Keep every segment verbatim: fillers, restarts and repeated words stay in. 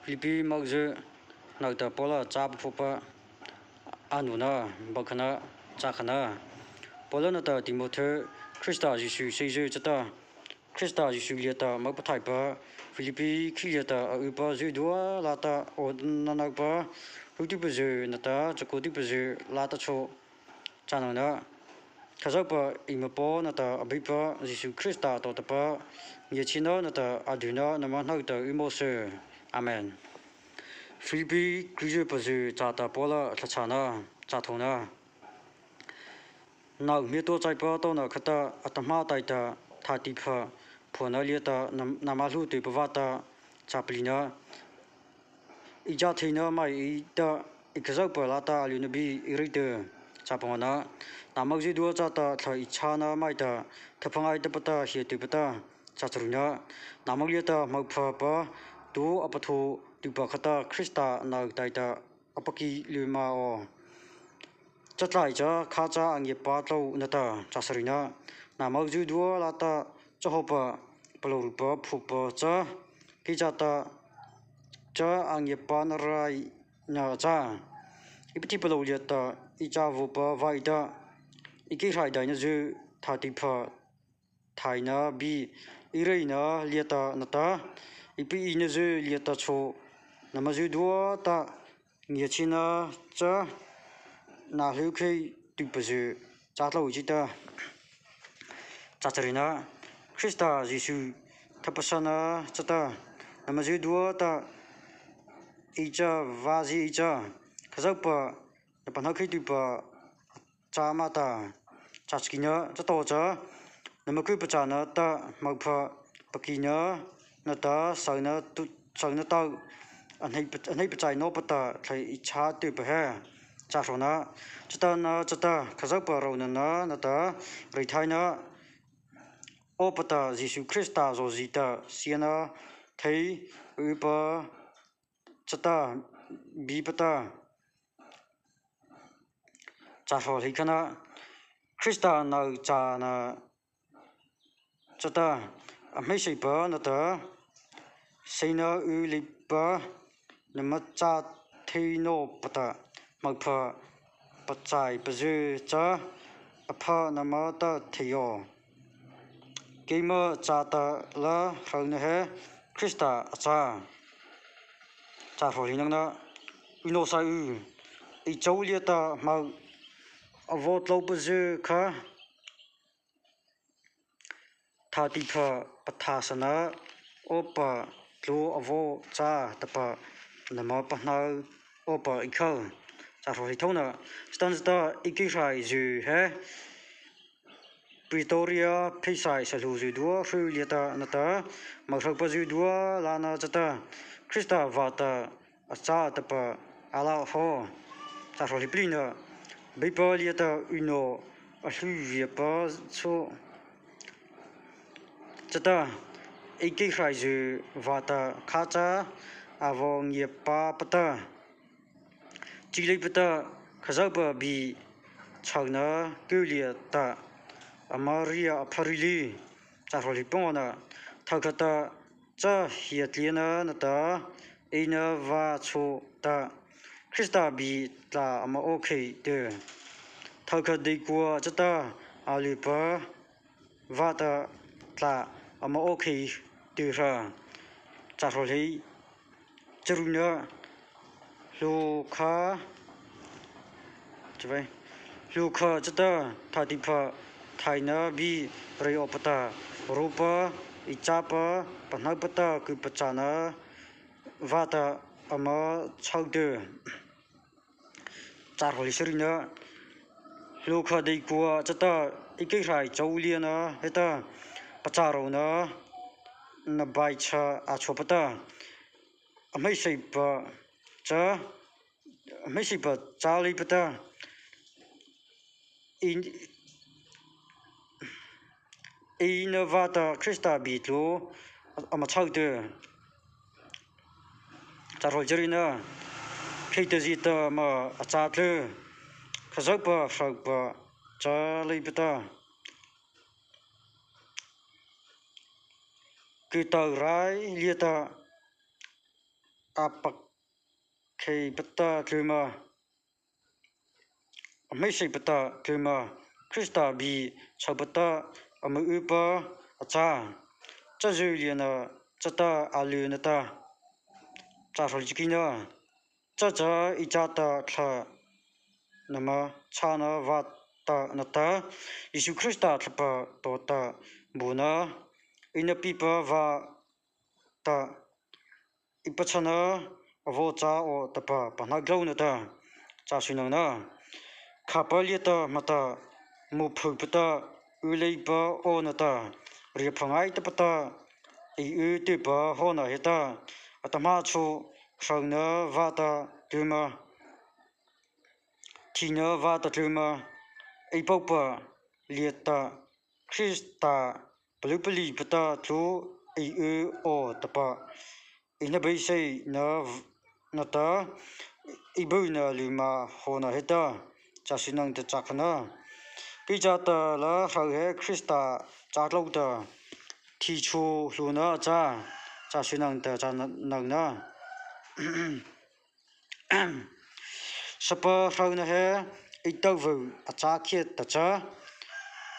Philipi mozy nata Pawla cha paphaopa, ano na, bakhana, chakhana. Pawla nata Timawthy, Krista Zisu seizy chata, Krista Zisu liata mopathaihpa, Philipi khih liata a ypa zydua lâta awnanopa, hluhpi tyhpazy nata chakaotuhpazy lâta chhao. Châ nona, Khazohpa eima Paw nata Abeipa Zisu Krista tawhtapa ngiachhiena nata adyuhna nama hnohta y mawh sy. Amen. Philipi krizyhpazy châta Pawla thlahchhâna. Châ thôhna. Nô hmiatua chaipa taona khata atahmâ taihta thâtihpha phuahna liata nama hluh tyhpa vâta. Châ palihna. Ei châ theina maih ei ta, ei Khazohpa lâta alyna bie ei reih tyh. Châ pangawhna. Nâmo zydua châta thlahpa ei chhâna maih ta, thapha ngaitapa ta hia tyhpa ta. Châ charuna. Nâmo liata hmo phapa tao a patho tyhpa khata Krista nô taihta a paki lymâ aw. Chatlai cha khâchâ a ngiapâ tlôh nata. Châ sarina. Nâmo zydua lâta chahawhpa palôhrupa phupa cha, kei châta cha a ngiapâna raihna a châ. Ei pathipalôh liata ei châ vaw pa vaih ei ta, ei keihrai daihnazy thâtihpha thaina bie ei reihna liata nata, ei pahnonazy liata chhao, nama zydua ta ngiachhiena cha na hluhpi tyhpazy châ tlôh ei chi ta. Châ charina. Krista Zisu thapasana chata nama zydua ta ei châ vaw zie ei cha, Khazohpa na pahno khei tyhpa châ ma ta. Châ chakina. Chatawhcha nama kyhpachâna ta hmo pha pakina nata sona tao, sona tao a hnei, a hnei pachai nawpata thlahpa ei châ tyhpa he. Châ hrawhna. Chatanachata Khazohpa rônahna nata reithaina awpata Zisu Krista zawhzi ta siana thei ypa chata bipa ta. Châ hrawh hleikhana. Krista nô châna chata a hmeiseihpa nata seina y leipa nama châ thei nawpata hmo pha pachaipazy cha a pha nama ta thei aw. Keima châta la hrona he Krista a châ. Châ hrawh hleinauna. Y naw sai y. Ei chô liata hmo a vaw tlôpazy kha thâtihpha pathasana awpa tlao a vaw châ tahpa nama pahno awpa ei khao. Châ hrawh hleithôhna. Chatanachata ei keihraizy he Pretoria pheisaih sahlao zydua hry liata nata mohropa zydua lâna chata Krista vâta a châ tahpa a lâ haw. Châ hrawh hleipalihna. Abeipa liata y naw a hluh viapa chhao chata ei keihraizy vâta khâchâ a vaw ngiapâpa ta, chi leipa ta Khazohpa bie chhona kyh liata ama ria a pha ri lei. Châ hrawh hleipangawhna. Thokha ta cha hiatliana nata eina vâ chhao ta Krista bie tlâh ama aw khei tyh. Thokha deikua chata a lypa vâta tlâh ama aw khei tyh hra. Châ hrawh hleicharuna. Hlokha, chavâta, hlokha chata thâtihpha thaina bie reih awpata ropa ei châpa pahnopata kyhpachâna vâta ama chhao tyh. Châ hrawh hleisarina. Hlokha deikua chata ei keihrai chô liana heta pachârôhna na bai cha a chhuahpa ta, a hmeiseihpa cha, a hmeiseihpa châ leipa ta, ei, eina vâta Krista bie tlao ama chhao tyh. Châ hrawh hleicharuna. Kheihta zie ta ma a châ tyh. Khazohpa hrohpa châ leipa ta, kyhtao rai liata a pakheihpa ta tlyma, a hmeiseihpa ta tlyma, Krista bie chhopa ta a moh ypa a châ. Chazy liana chata a lyna ta, châ hrawh chi kina, chazy ei châta tha nama chhâna vâta nata, Zisu Krista Thlahpa tawhta baona eina piepa vâta ei pachhana a vaw châ aw tahpa pahno tlôna ta, châ syno na. Khâpa liata hmahta, mo phuhpa ta y leipa aw na ta, riahphah ngaitapa ta ei y tyhpa hawna heta, atahmâ chhao hrona vâta tlyma, thina vâta tlyma, ei pôhpa liata Krista palyupalihpa ta tlu ei y aw tahpa ei hnabeiseihna nata ei byuhna lymâ hawna heta, châ syno ta châ khana. Kei châta la hro he Krista châ tlô ta, thi chhao hlona a châ, châ syno ta châ na, no na. Sapa hrona he ei to vy a châ khiahta cha,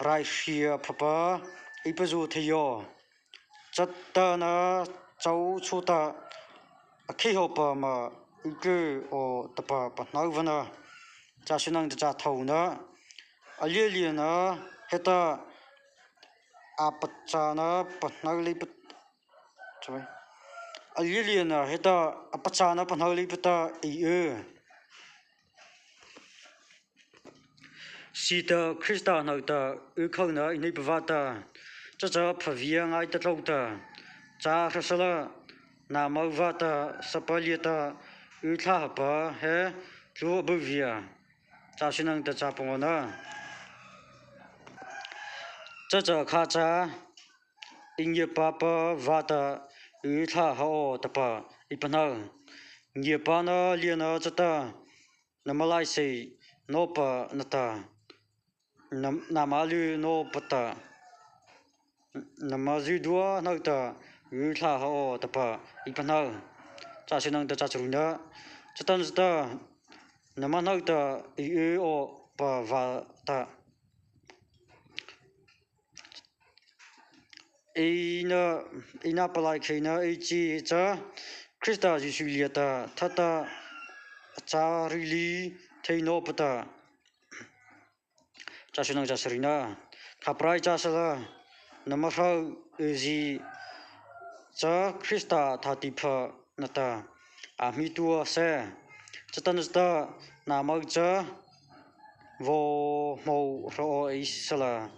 raihria phapa ei pazao thei aw. Chatanachata chhao ta a kheihawhpa ma ei tly aw tahpa pahno va na, châ syno ta châ thôh na. A lialiana heta a pachâna pahno leipa, a lialiana heta a pachâna pahno leipa ta ei y. Siata Krista hnohta y khona ei hneipa vâta, chazy pha via ngaita tlô ta, châ hra sala, nâmo vâta sapa liata y thlâh hapa he tlu a byuh via, châ syno ta châ pangawh na. Chazy kha cha, ei ngiapâpa vâta y thlâh ha aw tahpa ei pahno. Ngiapâna liana chata nama laiseih nawpa nata, na, nama ly nawpa ta, nama zydua hnohta y thlâh ha aw tahpa ei pahno, châ syno ta châ charu na. Chatanachata nama hnohta ei y awpa vâta, eina, eina palaikheina ei chi cha, Krista Zisu liata thata a châ rili thei nawpa ta, châ syno châ sari na. Khâpa rai châ sala, nama hrozie cha Krista thâtihpha nata a hmia tua sy. Chatanachata nâmo cha vaw hmô hra aw ei sala,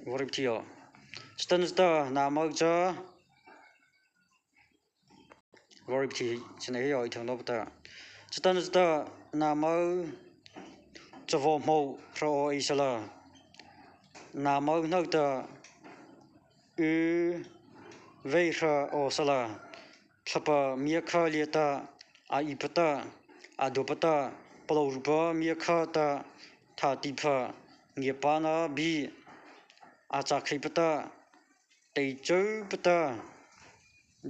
vaw repeat aw. Chatanachata nâmo cha, vaw repeat, chana he aw ei thei nawpa ta. Chatanachata nâmo cha vaw hmô hra aw ei sala, nâmo hnohta y vei hra aw sala, thlahpa miakha liata a ypa ta, a duahpa ta, palôhrupa miakha ta thâtihpha, ngiapâna bie a châ khaipa ta, tei chôpa ta,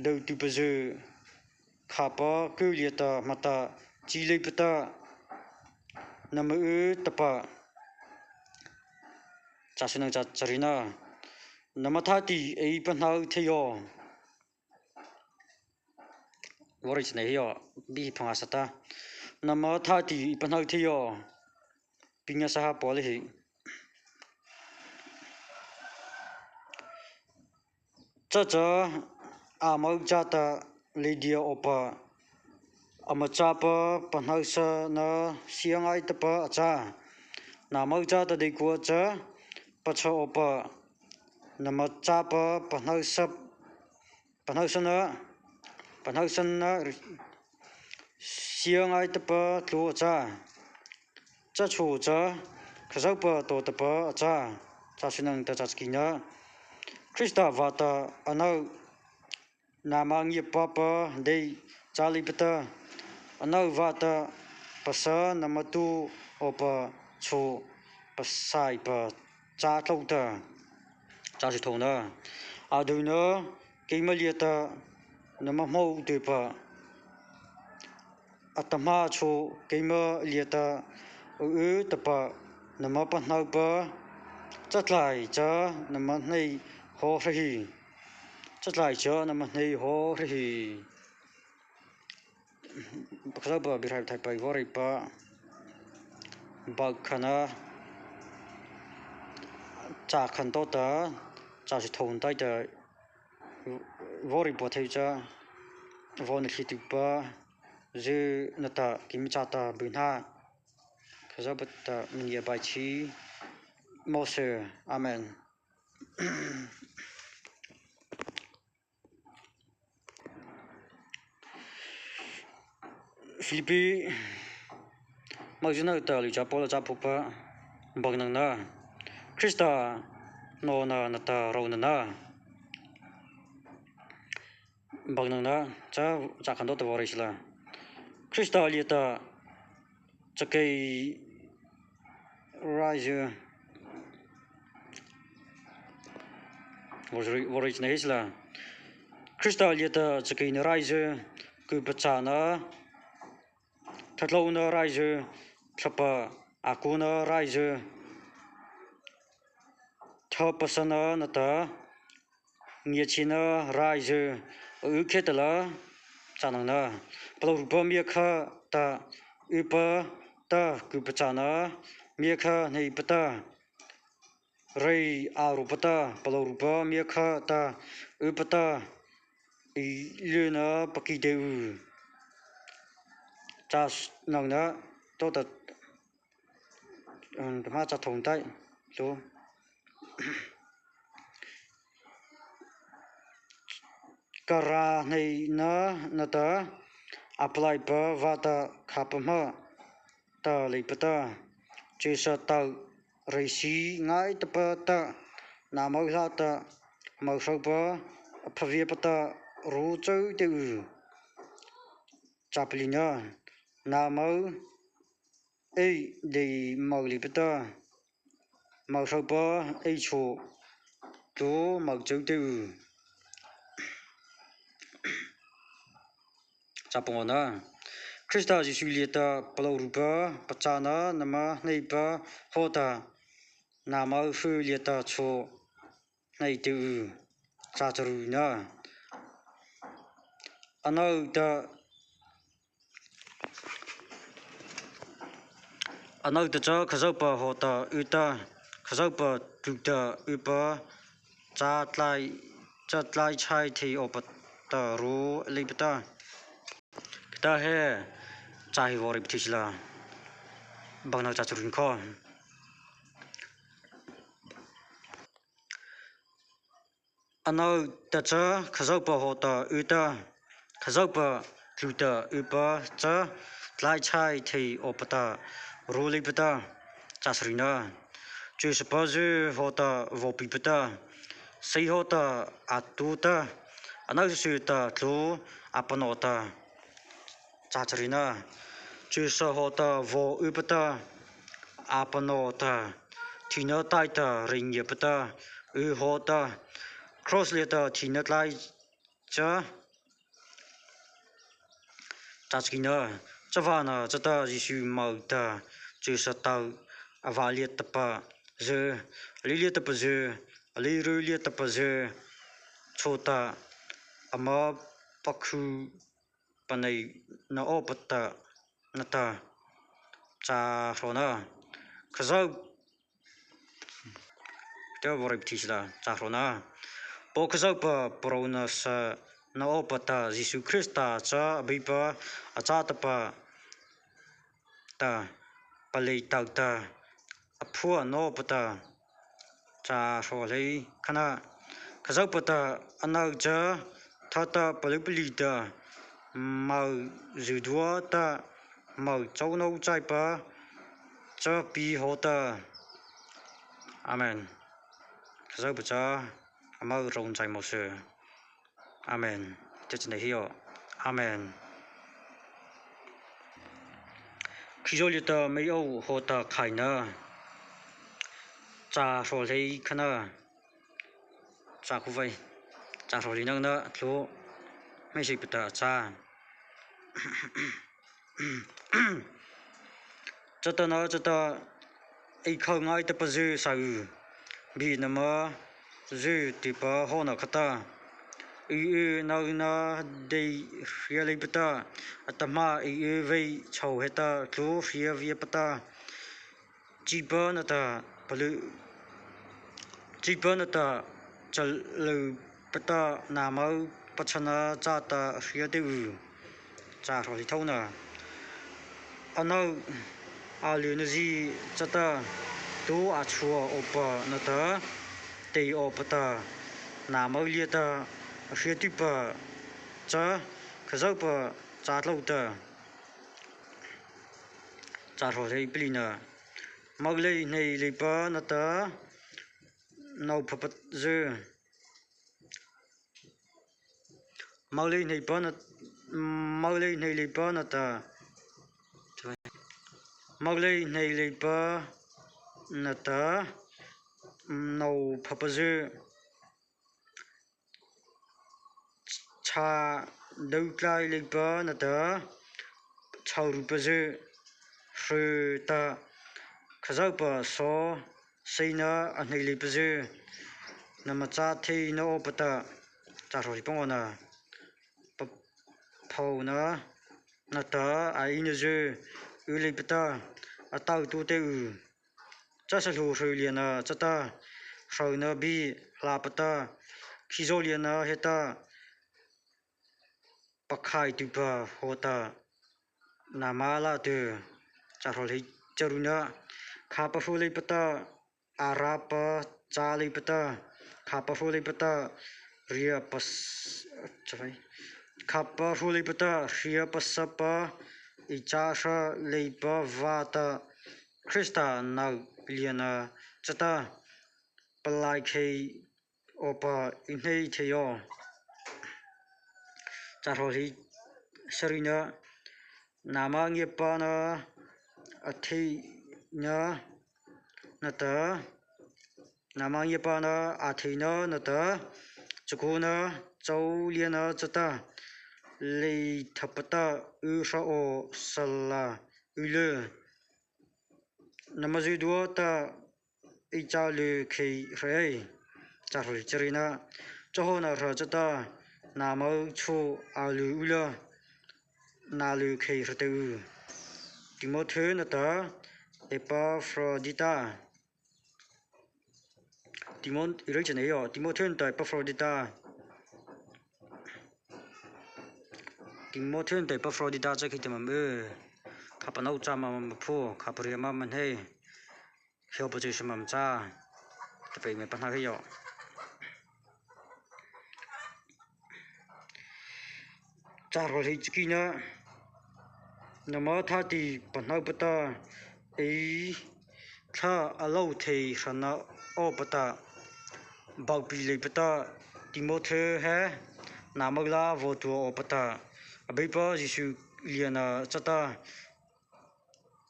dotuhpazy khâpa ku liata hmahta chi leipa ta nama y tahpa, châ syno châ chari na. Nama thâtih ei pahno thei aw. Vaw repeat chana he aw, bie pha nga sa ta. Nama thâtih ei pahno thei aw. Pie nga sa ha paw lei hi. Chazy âmo châta leidia awpa, ama châpa pahnosana sia ngaitapa a châ. Nâmo châta deikua cha pachha awpa, nama châpa pahnosa, pahnosana, pahnosana sia ngaitapa tlao a châ. Cha chhao cha Khazohpa tawhtapa a châ. Châ syno ta châ chaki na. Krista vâta ano, nâma ngiapâpa dei châ leipa ta, ano vâta pasa nama tao awpa chhao pasaipa châ tlôh ta. Châ sy thôhna. Adyuhna keima liata nama hmô tyhpa, atahmâ chhao keima liata y tahpa nama pahnopa, chatlai cha nama hnei haw hra hih. Chatlai cha nama hnei haw hra hih. Khazohpa Biehrai Pathaihpa ei vaw reipa, Bâkhana, châ khandota, châ sythôh nata ta, vaw reipa thei cha, vaw nathlietuhpazy nata keima châta byhnâ, Khazohpa ta maniah bai chi mawh sy. Amen. Philipi, Maksina ta Luih cha Pawla cha phupa, Bâknona, Krista nona nata rônahna, Bâknona cha, châ khandota vaw rei sala. Krista liata chakei raizy, vaw rei, vaw rei châ na hi sala. Krista liata chakeina raizy, kyhpachâna, thatlôna raizy, thlahpa akona raizy, thapasana nata ngiachhiena raizy, y khiahtala châ nona. Palôhrupa miakha ta ypa ta kyhpachâna miakha hneipa ta, rei a ropa ta palôhrupa miakha ta ypa ta ei lyna pakhy teh u. Châ nona, tota, um, tahmâ châ thôh nata, to. Karâh hneina nata apalaipa vâta khâpa hmah ta leipa ta, chyhsa tao reisi ngaitapa ta, nâmo hlâta mohropa aphaviapa ta ro chô teh u. Châ palihna, nâmo ei deimawh leipa ta, mohropa ei chhao tlao mawh chô teh u. Châ pangawhna, Krista Zisu liata palôhrupa pachâna nama hneipa hawhta, nâmo hry liata chhao hnei teh u. Châ charuna, ano ta, ano ta cha Khazohpa hawhta y ta, Khazohpa tluta ypa, cha tlai, cha tlai chai thei awpa ta ro leipa ta. Khata he, cha hi vaw rei pathi sala. Bâkna châ charuna kha. Ano ta cha Khazohpa hawhta y ta, Khazohpa tluta ypa, cha tlai chai thei awpa ta ro leipa ta. Châ sarina, chyhsapazy hawhta vaw pipa ta, sei hawhta a tao ta, ano sysyh ta tlao a pahno ta. Châ charina, chyhsa hawhta vaw ypa ta, a pahno ta, thina taihta rei ngiapa ta, y haw ta, kraws liata thina tlai cha. Châ chakihna, chavâna chata Zisu moh ta, chyhsa tao, avâ liatapazy, alei liatapazy, alei ru liatapazy chôta, ama pakhu panei na awpa ta nata. Châ hrona, Khazoh, te vaw rei pathi sala. Châ hrona, Paw Khazohpa paraona sa na awpa ta Zisu Krista cha Abeipa a châ tahpa ta, palei tao ta, a phuah nawpa ta. Châ hrawh hlei kha na, Khazohpa ta ano cha thata palyupalih ta, moh zydua ta, moh chônôchaipa cha pie haw ta. Amen. Khazohpa cha amo rônah chai mawh sy. Amen. Cha chanei hih aw. Amen. Khizaw liata meiôh hawhta khaihna. Châ hrawh hlei kha na. Châ khao vei. Châ hrawh hleino nata tlu, hmeiseihpa ta cha. Chatanachata ei kho ngaitapazy saih u, bie nama zy tyhpa hawhna khata, ei y nona dei hria leipa ta, atahmâ ei y vei chhôh heta tlu hria viapa ta, chipa nata palu, chipa nata chalyupa ta nâmo pachhana chata hria teh u. Châ hrawh hleithôhna. Ano alynazy chata tu a chhuah awpa nata tei awpa ta nâmo liata hriatuhpa cha Khazohpa châ tlôh ta. Châ hrawh hleipalihna. Molei hnei leipa nata nôphapazy, molei hneipa na, molei hnei leipa nata, molei hnei leipa nata nôphapazy, chhâ do tlai leipa nata chhôhrupazy, hry ta Khazohpa saw seina a hnei leipazy, nama châ thei nawpa ta. Châ hrawh hleipangawhna. Paphôhna nata a ynazy y leipa ta, a tao tua teh u. Cha sahlao hry liana chata hrona bie hlapa ta, khizaw liana heta pakhaihtuhpa hawhta nâmo la tyh. Châ hrawh hleichariena. Khâpa hry leipa ta, a râpa châ leipa ta, khâpa hry leipa ta, hria pas, châ hei, khâpa hry leipa ta hria pasapa ei châ hra leipa vâta, Krista nao liana chata palaikhei awpa ei hnei thei aw. Châ hrawh hleisarina. Nâmo ngiapâna a theina nata, nâmo ngiapâna a theina nata, chakaona chô liana chata leithapa ta y hra aw sala y ly. Nama zydua ta ei cha ly khei hra ei. Châ hrawh hleichariena. Chahawhna hra chata nâmo chhao a ly u la, na ly khei hra teh u. Timawthy nata Epafrawdita. Timawthy, ei reih châ ei aw, Timawthy nata Epafrawdita. Timawthy nata Epafrawdita cha khih ta ma y. Khâpa nô cha ma ma pho, khâpa ria ma ma hnei. Hiopa cha ei sa ma ma châ. Tahpa eima pahno hih aw. Châ hrawh hleichakina. Nama thâtih pahnopa ta, ei thlahpa a lô thei hra nawpa ta, baopi leipa ta, Timawthy he nâmo la vaw tua awpa ta, Abeipa Zisu liana chata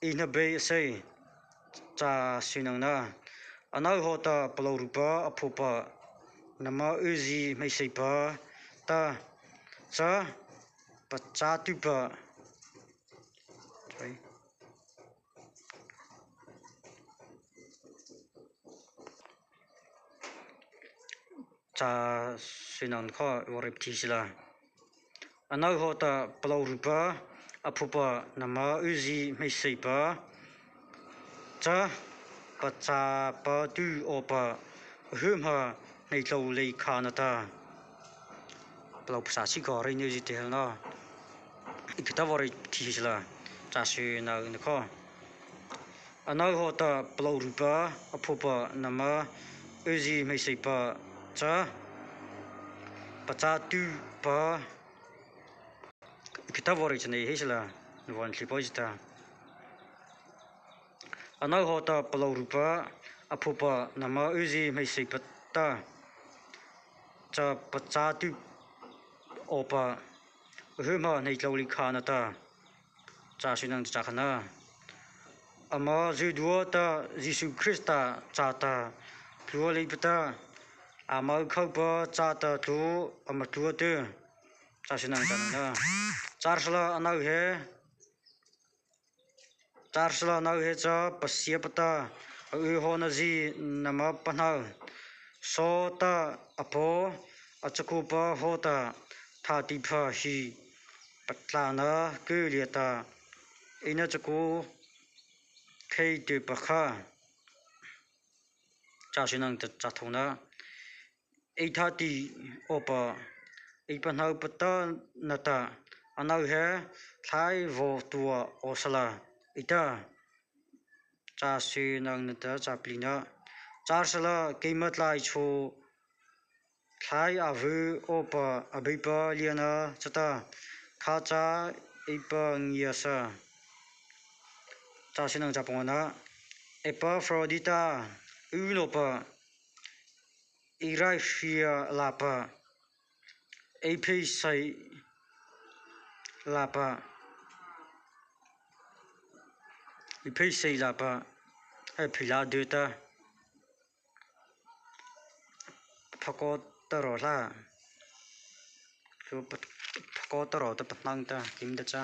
ei hnabeiseih. Châ syno nata. Ano hawhta palôhrupa a phopa, nama yzie hmeiseihpa ta, cha pachâtuhpa, châ syno nata kha vaw reih pathi sila. Ano hawhta palôhrupa a phopa, nama yzie hmeiseihpa, cha pachâpa tu awpa, ahyhmah hnei tlôh lei kha nata. Palôh pasa chi kha reih nyu zie teh hel na. Ei khata vaw reih pathi sila. Châ syno nata kha. Ano hawhta palôhrupa a phopa, nama yzie hmeiseihpa, cha pachâtuhpa. Ei khata vaw reih châ ei hih sila. Vaw thlih pao ei ta. Ano hawhta palôhrupa a phopa, nama yzie hmeiseihpa ta, cha pachâtuhpa awpa, ahyhmah hnei tlôh lei kha nata. Châ syno nata châ khana. Ama zydua ta Zisu Krista châta tlua leipa ta, Âmo khopa chata tu ama tua tu. Châ syno ngâ cha nona. Châhrasala ano he. Châhrasala ano he cha pasiapa ta, a y hawhna zy nama pahno. Sawta a paw, a chakaopa hawhta, thâtihpha hi patlâna kei liata, eina chakao khei tyhpa kha. Châ syno ngâ cha thôhna. Ei thâtih awpa, ei pahnopa ta nata, ano he thlai vaw tua aw sala, ei ta. Châ syno ngâ cha palihna. Châhrasala keima tlai chô, thlai a vaw awpa Abeipa liana chata, kha cha ei pangiasa. Châ syno ngâ cha pangawhna. Epafrodita, y nawpa, ei raihria lâpa, ei pheisaih lâpa, ei pheisaih lâpa, ei pheisaih lâ dei ta, phakaw ta raw la, phakaw ta raw ta pahno ta, kim ta cha.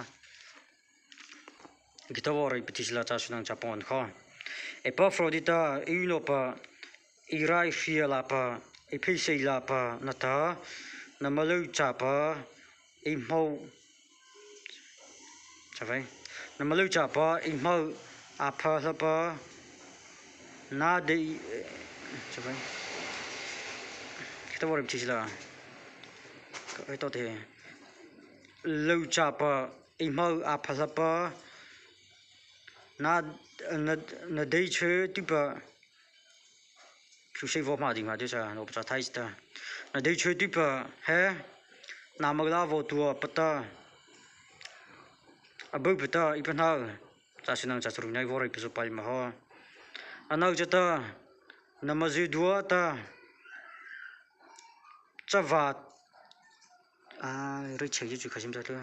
Kei ta vaw rei pathi sala châ syno ngâ cha pangawhna kha. Epafrodita, y nawpa, ei raihria lâpa, ei pheisaih lâpa nata, nama lyuhchâpa, ei hmô. Châ vei. Nama lyuhchâpa, ei hmô, a pha hlapa, na dei, châ vei. Kei ta vaw rei pathi sala. Kei to te. Lyuhchâpa, ei hmô a pha hlapa, na, na, na dei chhao tyhpa, thlu sei vaw hmâ dei ma dei cha, nawpa cha thai ta. Na dei chhao tyhpa he, nama lâ vaw tuapa ta, a byuhpa ta ei pahno. Châ syno ngâ cha charu na ei vaw rei pazu pai ma haw. Ano chata, nama zydua ta, chavâta, a, rei chei chu kha sim cha tu.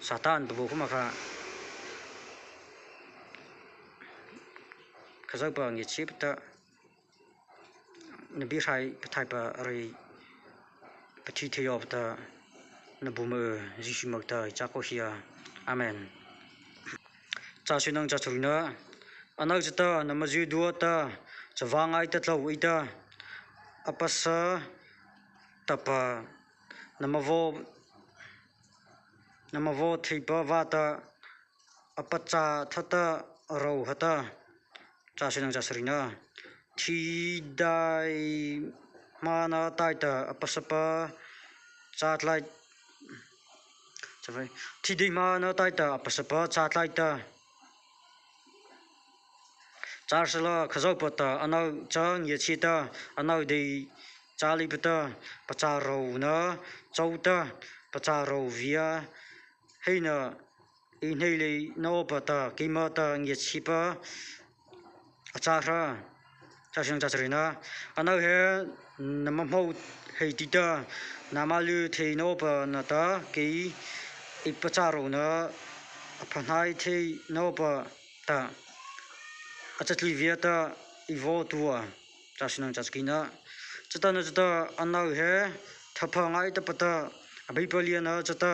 Sâtâ pabu khoma kha. Khazohpa ngiachhiapa ta, na biehrai pathaihpa rei pathi thei awpa ta, na bu ma, Zisu moh ta ei cha kaw hia. Amen. Châ syno ngâ cha charu na. Ano chata, nama zydua ta, chavâ ngaita tlôh ei ta, a pasa tahpa, nama vaw, nama vaw theipa vâta, a pachâ thata, a rao hata. Châ syno ngâ cha sari na. Thi dei hmâna taihta a pasapa châ tlai. Châ vei. Thi dei hmâna taihta a pasapa châ tlai ta. Châhrasala Khazohpa ta ano cha ngiachhie ta, ano dei châ leipa ta, pachârôhna chô ta, pachârôh via, heihna, ei hnei lei nawpa ta, keima ta ngiachhiepa a châ hra. Châ syno ngâ cha sari na. Ano he nama hmô hei ti ta, nama ly thei nawpa nata, kei ei pachârôhna a phahnai thei nawpa ta, a chatlie via ta ei vaw tua. Châ syno ngâ cha kina. Chatanachata ano he thapha ngaitapa ta, Abeipa liana chata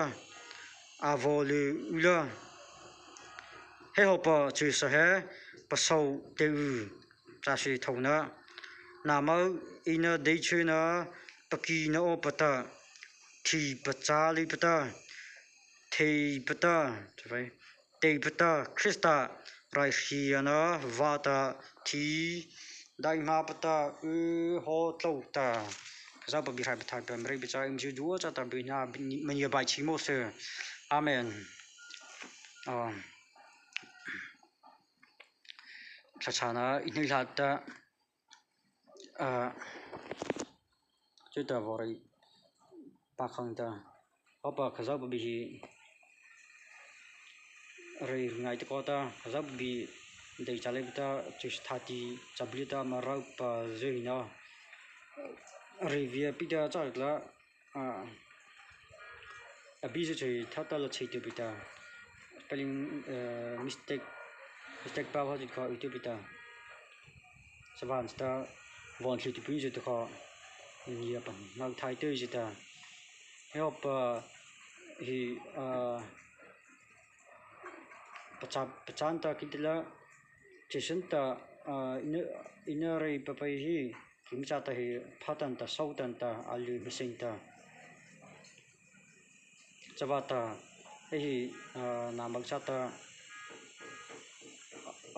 a vaw ly u la. He hawhpa chyhsa he pasô teh u. Châ sythôhna. Nâmo eina dei chhao na paki nawpa ta, thi pachâ leipa ta, thei pa ta, châ vei, thei pa ta, Krista raihriana vâta thi dei hmâpa ta, y haw tlôh ta. Khazohpa biehrai pathaihpa, Mari bichâ, eima zydua châta byhnâ maniah bai chi mawh sy. Amen. Aw. Thlahchhâna ei hnei hlâta, a, chata vaw rei pakhang ta. Awpa Khazohpa bie hih rei ngaita kaw ta, Khazohpa bie dei châ leipa ta, chyhsa thâtih châ bie ta, Mara pazy hih na. Rei via pi ta châ la, a, a bie zy chei thata la chei tyh pi ta. Spelling, eh, mistake, mistake pa ha chi kha ei tyh pi ta. Savâ ta, vaw thei tu pun zy tu kha, nia pa ngau thai tu zy ta. He awpa hi, ah, pacha, pachâna ta kei tla, chisan ta, ah, ina, ina rei papai hi, kim cha ta hi, pha tan ta, sau tan ta, aly hmeiseih ta. Chavâta, he hi, ah, nama châta,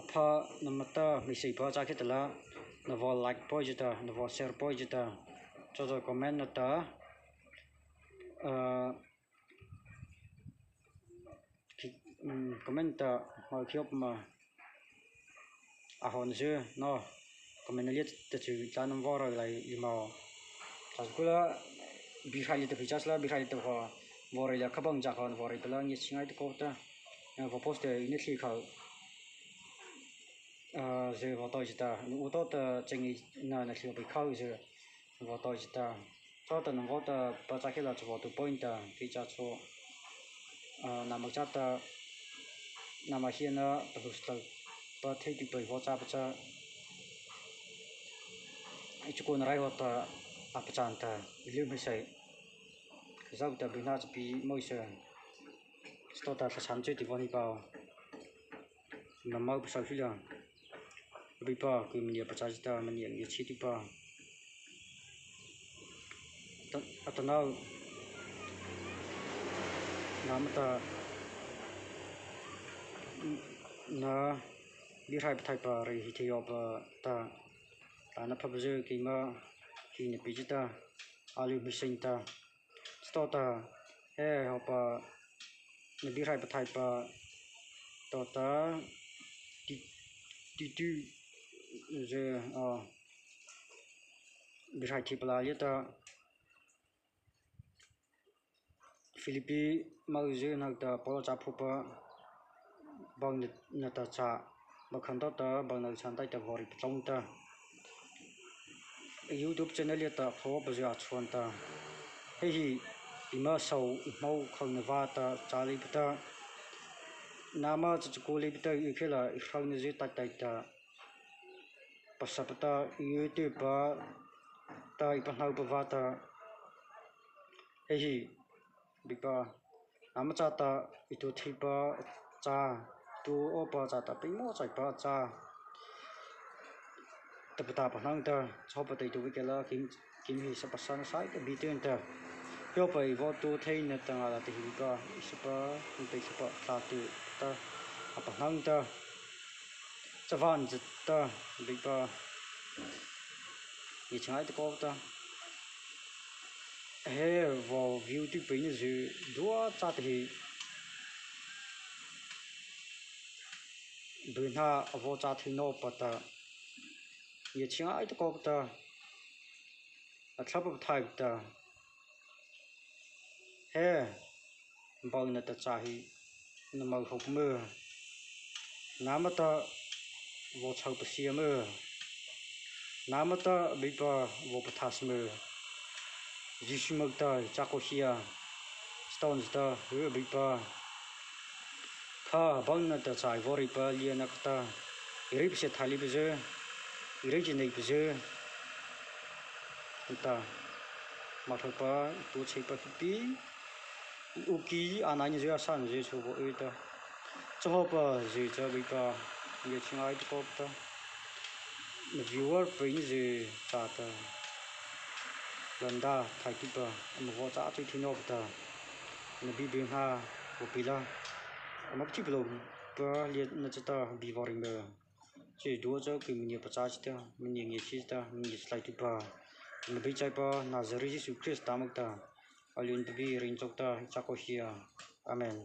a pha nama ta hmeiseih pa châ khiahtala, na vaw like pawi zy ta, na vaw share pawi zy ta, chata comment nata, ah, ki, um, comment ta, ma khiop ma, a hon zy, no, comment na liata chu, tla nama vaw rei lai lymâ. Tla kula, Biehrai liata phi châ sala, Biehrai liata kha, vaw rei la kha bang cha kha, vaw rei pala, ngiachhie ngaita kaw ta, eh, vaw post ta, ina thei kha, ah, zy vaw tao zy ta, na u tao ta, cheng na, na thei pai kha zy, vaw tao zy ta. Chata na vaw ta, pa châ khiahla chu vaw tu point ta, kei cha chu, ah, nama châta, nama hiana, pahu sala, pa thei tu pai vaw châ pa cha, i chukô na rai vaw ta, a pachâna ta, i lu hmeiseih. Zau ta bina cha pi mo zy. Sto ta tla san chu ti vaw ni pa. Nama pasau sila. Abeipa, kei mania pachâ zy ta, mania ngiachhie tu pa. Ta, atanoh, nama ta, na, Biehrai Pathaihpa rei hih thei awpa ta, ta na pha pa zy keima, kei na pi zy ta, aly hmeiseih ta. Stota, he awpa, na Biehrai Pathaihpa, tota, ti, ti tu, zy, ah, Biehrai thei pala liata, Philippi mo zy nata Paul châ phupa, bang na, nata châ, ba khan ta ta, bang na chan tai ta vaw rei pachong ta. YouTube channel liata pho pa zy a chuan ta. He hi, eima sau, eimo khona vâta, châ leipa ta. Nama cha chukô leipa ta, i khela, i hrona zy tai tai ta. Pasa pa ta, i tu pa ta, i pahno pa vâta. He hi, Beipa, nama châta, i tu thei pa cha, tu awpa châta, peimawh chai pa cha. Tapa ta pahno ta, chhao pa ta i tu vei kei la, kim, kim hi sa pasa na sai ta bi tei ta. Pio pa i vaw tu thei na ta ngâ la ta hi Beipa, i sa pa, i pei sa pa, tla tu ta, a pahno ta. Chavâta ta, Beipa, ngiachhie ngaita kaw ta. He vaw view tu pai na zy dua châta hi. Byhnâ a vaw châ thei nawpa ta. Ngiachhie ngaita kaw ta. A Thlahpa Pathaihpa ta. He, bang na ta châ hi, na mo hawh ma. Nama ta vaw chho pasia ma. Nama ta Beipa vaw pathasa ma. Zisu moh ta cha kaw hia. Stone ta, he Beipa. Kha bang na ta châ hi vaw rei pa liana kha ta. I rei pasia thei leipa zy. I rei chi nei pa zy. Ta, ma thei pa, i tu chei pa pi. I u ki, a nai ni zy a san zy chu vaw ei ta. Chhao pa zy cha Beipa, ngiachhie ngaita kaw ta. Na viewer pai ni zy châta. Landa, thai ki pa, ama vaw châ thei thei nawpa ta. Na bi byhnâ, vaw pi la. Ama ki pa lo pa, liana chata, bi vaw rei ma. Chi dua cha kei mania pachâ chi ta, mania ngiachhie ta, mania chalai tu pa. Na bi chai pa, Nazareth Zisu Krista moh ta. A lien pa bi rin chok ta, cha kaw hia. Amen.